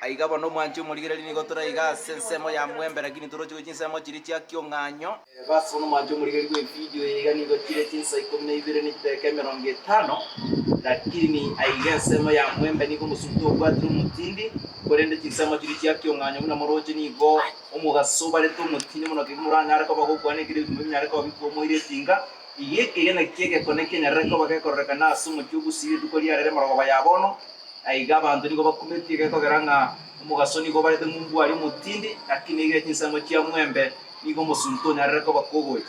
Aiga bono omwanchi omorigereria nigo tore aiga ase ensemo ya Mwembe lakini toroche gochia chinsemo chiria chia Kiong'anyo. Bas bono omwanchi omorigereria bwe evidio eye iga nigo chire chinsa ikomi na ibere ne chidakika emerongo etano, lakini aiga ensemo ya Mwembe nigo omosunte obwatire omotindi, korende chinsemo chiria chia Kiong'anyo buna moroche nigo omogaso obarete omotindi mono kegima oranyare koba gokwana ekero ebituma binyare koba bikwomoire etinga. Iga ekegena ki'egekone kenyarire koba gekororekana ase omochie o Gusii rituko riarere marogoba ya bono. Aiga abanto nigo bakumetie gekogera ng'a omogaso nigo obarete ng'umbu aria omotindi, lakini iga chinsemo chia mwembe nigo omosunte onyarire koba kogocha.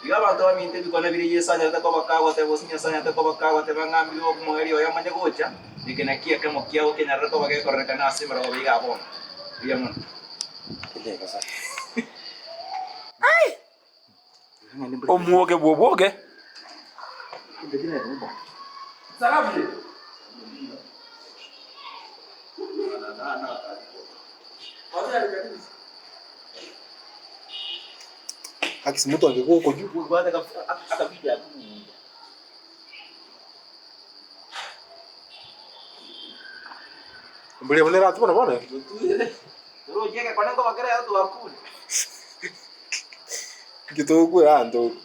Iga abanto baminto ebikone biria Yeso anyarete koba kagoteba gose Nyasae anyarete koba kagoteba ng'a mbire omoerio oye omanye gocha, eke nakio ekemo kiabo kenyarire koba gekororekana ase emerogoba iga ya bono. Mbuya mono. Omwoge bw'obwoge. Haki mtu angekuwa huko juu. Mbere buna erati bono bono. Inki togokwera abanto oku?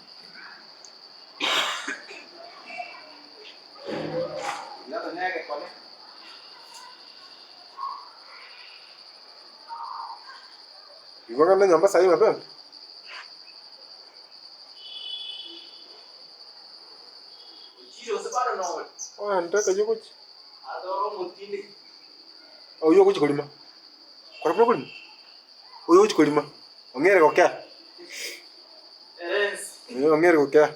Igo ogende nyomba saii mapema? Ogende ekeyio gochia. Oyio ogochia korima. Kore buna okorima, oyo ogochia korima, ong'ere gokea, eh ong'ere gokea.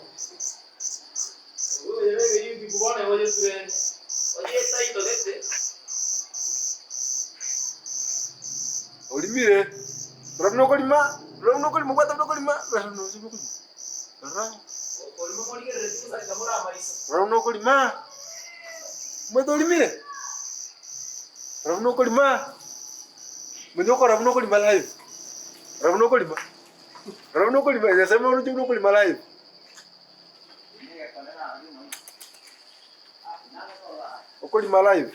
Orimire, rora buna okorima, rora buna okorima obwate buna okorima, rora buna okorima, rora. Rora buna okorima, omanyete orimire. Rora buna okorima, manya okora buna okorima live, rora buna okorima, rora buna okorima Nyasaye oroche buna okorima live. Okorima live.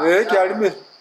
Ee kiarimire.